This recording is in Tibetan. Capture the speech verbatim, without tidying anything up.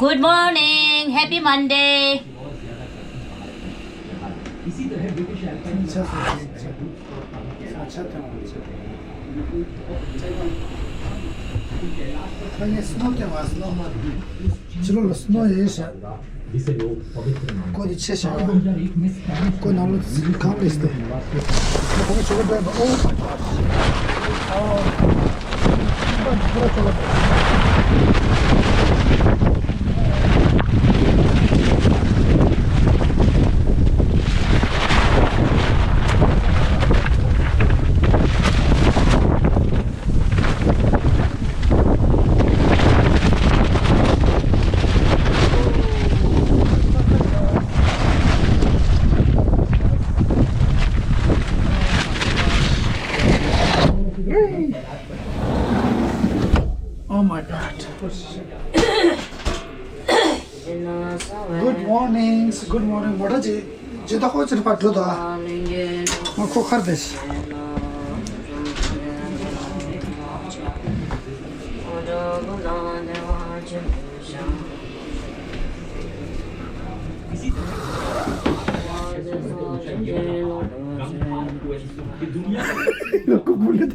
Good morning. Happy Monday. ཁ་ཉིན་སྣོ་སྟེར་བ་སྣོ་མ། ཕྱི་ལོགས་ལ་སྣོ་ཡོད་ཤག་ཀོ་དེ་ཆེ་ཤག་ཀོ་ནང་ལོགས་གང་ལས་ཏེ། ཁོ་ཁོ་ཆོ་ག་འདྲ་འདུག་ཨོ་མའི་གོད། ཨོ། ཁོ་ཆོ་ག་འདྲ། Oh my God. Good morning. Good morning. What is it? ཇི་ལྟ་ཁོ་ཅིར་ཕར་འགྲོ་དོ། ང་ཁོ་ཁར་བསྡད། ལ་ཁོ་བུ་ལེ།